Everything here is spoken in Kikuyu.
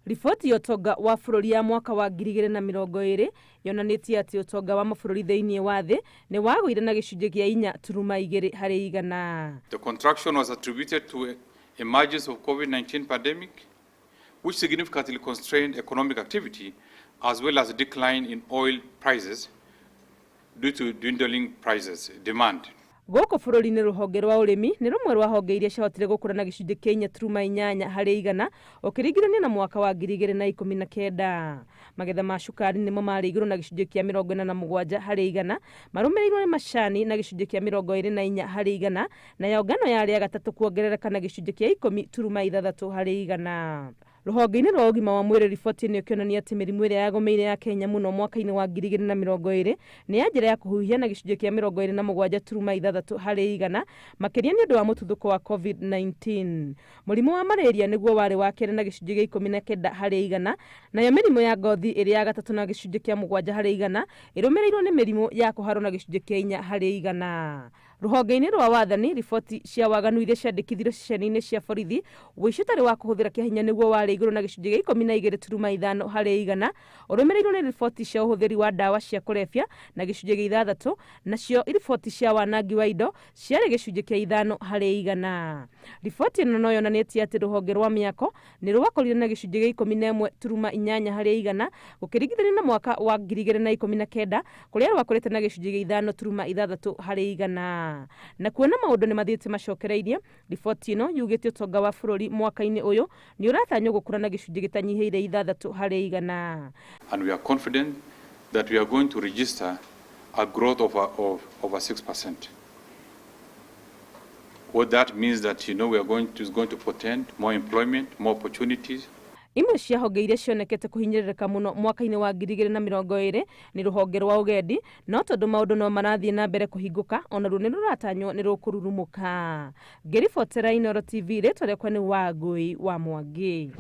Riboti ya ũtonga wa bũrũri ya mwaka wa 2020 yonanĩtie atĩ ũtonga wa mabũrũri thĩinĩ wa thĩ nĩ wagũire na gĩcunjĩ kĩa 4.2 harĩ igana. The contraction was attributed to emergence of COVID-19 pandemic, which significantly constrained economic activity, as well as a decline in oil prices due to dwindling prices demand. Gũkũ bũrũri-inĩ, rũhonge rwa ũrĩmi nĩ rũmwe rwa honge iria ciahotire gũkũra na gĩcunjĩ kĩa 4.8 harĩ igana ũkĩringithania na mwaka wa 2019. Magetha ma cukari nĩmo marĩ igũrũ na gĩcunjĩ kĩa 47 harĩ igana, marũmĩrĩirwo nĩ macani na gĩcunjĩ kĩa 24 harĩ igana, nayo ngano yarĩ ya gatatũ kuongerereka na gĩcunjĩ kĩa 10.6 harĩ igana. Rũhonge-inĩ rwa ũgima wa mwĩrĩ, riboti ĩno ĩkĩonania atĩ mĩrimũ ĩrĩa yagũmĩire ya Kenya mũno mwaka-inĩ wa 2020 nĩ ya njĩra ya kũhuhia na gĩcunjĩ kĩa 27.6 harĩ igana, makĩria nĩ ũndũ wa mũtuthũko wa COVID-19. Mũrimũ wa malaria nĩguo warĩ wa kerĩ na gĩcunjĩ gĩa 19 harĩ igana, nayo mĩrimũ ya ngothi ĩrĩ ya gatatũ na gĩcunjĩ kĩa 7 harĩ igana, ĩrũmĩrĩirwo nĩ mĩrimũ ya kũharwo na gĩcunjĩ kĩa 4 harĩ igana. Rũhonge-inĩ rwa wathani, riboti cia waganu iria ciandĩkithirio ceceni-inĩ cia borithi, ũici ũtarĩ wa kũhũthĩra kĩa hinya nĩguo warĩ igũrũ na gĩcunjĩ gĩa 12.5 harĩ igana, ũrũmĩrĩirwo nĩ riboti cia ũhũthĩri wa ndawa cia kũrebia na gĩcunjĩ gĩa 6, nacio riboti cia wanangi wa indo ciarĩ gĩcunjĩ kĩa 5 harĩ igana. Riboti ĩno no yonanĩtie atĩ rũhonge rwa mĩako nĩ rwakũrire na gĩcunjĩ gĩa 11.8 harĩ igana gũkĩringithanio na mwaka wa 2019, kũrĩa rwakũrĩte na gĩcunjĩ gĩa 5.6 harĩ igana. Na kuona maũndũ nĩ mathiĩte macokereirie, riboti ĩno yugĩte ũtonga wa bũrũri mwaka-inĩ ũyũ nĩ ũratanywo gũkũra na gĩcunjĩ gĩtanyihĩire 6 harĩ igana. And we are confident that we are going to register a growth of over 6%. What that means that we are going to, is going to portend more employment, more opportunities. Imwe cia honge iria cionekete kũhinyĩrĩrĩka mũno mwaka-inĩ wa 2020 nĩ rũhonge rwa ũgendi, no tondũ maũndũ no marathiĩ na mbere kũhingũka, onaruo nĩ rũratanywo nĩ rũkũrurumũka. Ngĩribotera Inooro TV, rĩtwa rĩakwa nĩ Wangũi wa Mwangi.